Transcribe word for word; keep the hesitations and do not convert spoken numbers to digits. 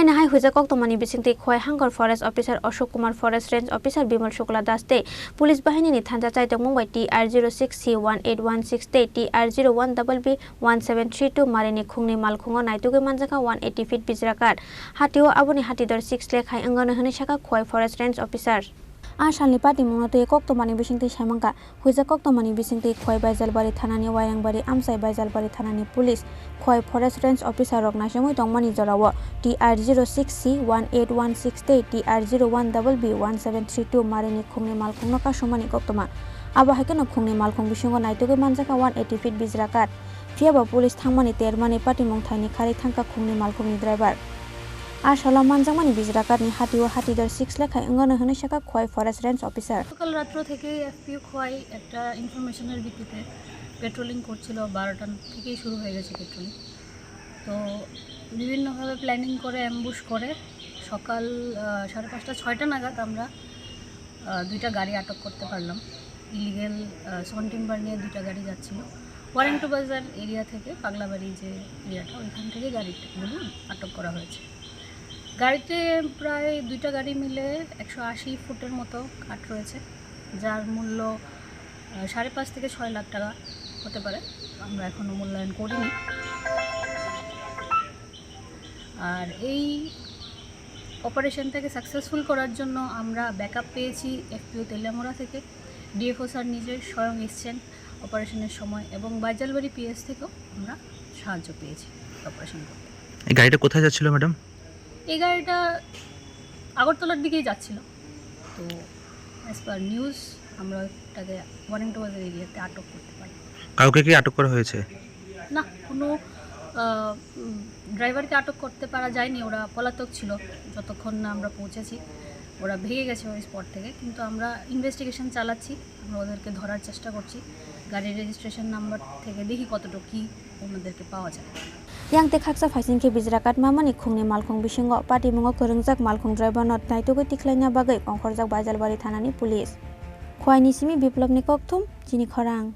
Haino hai huijak koktwmani bisingtwi Khowai Hangkhor Forest Officer Ashok Kumar, Forest Range Officer Bimal Shukla Das tei police bahinini thansa chaitokmung bai T R zero six C one eight one six tei T R zero one double B one seven three two marini khungni malkhungo naitugwi manjakha one eighty feet bijra kath. Hatio aboni hatidor six lakh hai wngano hwnwi sakha Khowai Forest Range Officer. A salni patimungno twi koktwmani bisingtwi saimangkha. Huijak koktwmani bisingtwi Khowai Baijalbari thanani Wayangbari amchai Baijalbari thanani police Khowai Forest Range Officer rok naisingwi tongmani jorao T R zero six C one eight one six tei T R zero one double B one seven three two marini khungni malkhungno kasumani koktwma. Abo hai kheno khungni malkhung bisingo naitugwi manjakha one eighty feet bijra kath. Phiyaba police thangmani termani patimung thaini kharwi thangkha khungni malkhungni driver. A salo manjakmani bijra kathni hatio hatidor six lakh hai wngano hwnwi sakha Khowai Forest Range Officer. গতকাল রাত্র থেকে এফপিও খোয়াই একটা ইনফরমেশনের ভিত্তিতে পেট্রোলিং করছিল, বারোটা থেকেই শুরু হয়ে গেছে পেট্রোলিং। তো বিভিন্নভাবে প্ল্যানিং করে, অ্যাম্বুশ করে সকাল, আহ, সাড়ে পাঁচটা, ছয়টা নাগাদ আমরা, আহ, দুইটা গাড়ি আটক করতে পারলাম। ইলিগেল, আহ, সন টিম্বার নিয়ে দুইটা গাড়ি যাচ্ছিল। ওয়ারেন্টো বাজার এরিয়া থেকে, পাগলাবাড়ি যে এরিয়াটা, ওইখান থেকে গাড়িগুলো আটক করা হয়েছে। গাড়িতে প্রায় দুইটা গাড়ি মিলে একশো আশি ফুটের মতো কাঠ রয়েছে, যার মূল্য, আহ, সাড়ে পাঁচ থেকে ছয় লাখ টাকা হতে পারে। আমরা এখনো মূল্যায়ন করিনি। আর এই অপারেশনটাকে সাকসেসফুল করার জন্য আমরা ব্যাকআপ পেয়েছি এফপিও তেলিয়ামুড়া থেকে। ডিএফও স্যার নিজে স্বয়ং এসছেন অপারেশনের সময়, এবং বাইজালবাড়ি পিএস থেকেও আমরা সাহায্য পেয়েছি অপারেশন করতে। এই গাড়িটা কোথায় যাচ্ছিল, ম্যাডাম? এই গাড়িটা আগরতলার দিকেই যাচ্ছিল। তো অ্যাজ পার নিউজ আমরা ওটাকে ওয়ারেন্টো বাজার এরিয়াতে আটক করতে পারি। কাউকে কি আটক করা হয়েছে? না, কোনো, আহ, উম, ড্রাইভারকে আটক করতে পারা যায়নি, ওরা পলাতক ছিল যতক্ষণ না আমরা পৌঁছেছি। ওরা ভেগে গেছে ওই স্পট থেকে, কিন্তু আমরা ইনভেস্টিগেশন চালাচ্ছি, আমরা ওদেরকে ধরার চেষ্টা করছি। গাড়ির রেজিস্ট্রেশন নাম্বার থেকে দেখি কতটুকু কি ওনাদেরকে পাওয়া যায়। Yang tei khaksa phaising khe bijra kath mamani khungni malkhung bisingo patimungo kwrwngjak malkhung driver no naitugwi tikhlaina bagwi kongkhorjak Baijalbari thanani police. Khowai ni simi Biplop ni kokthum, chini khorang.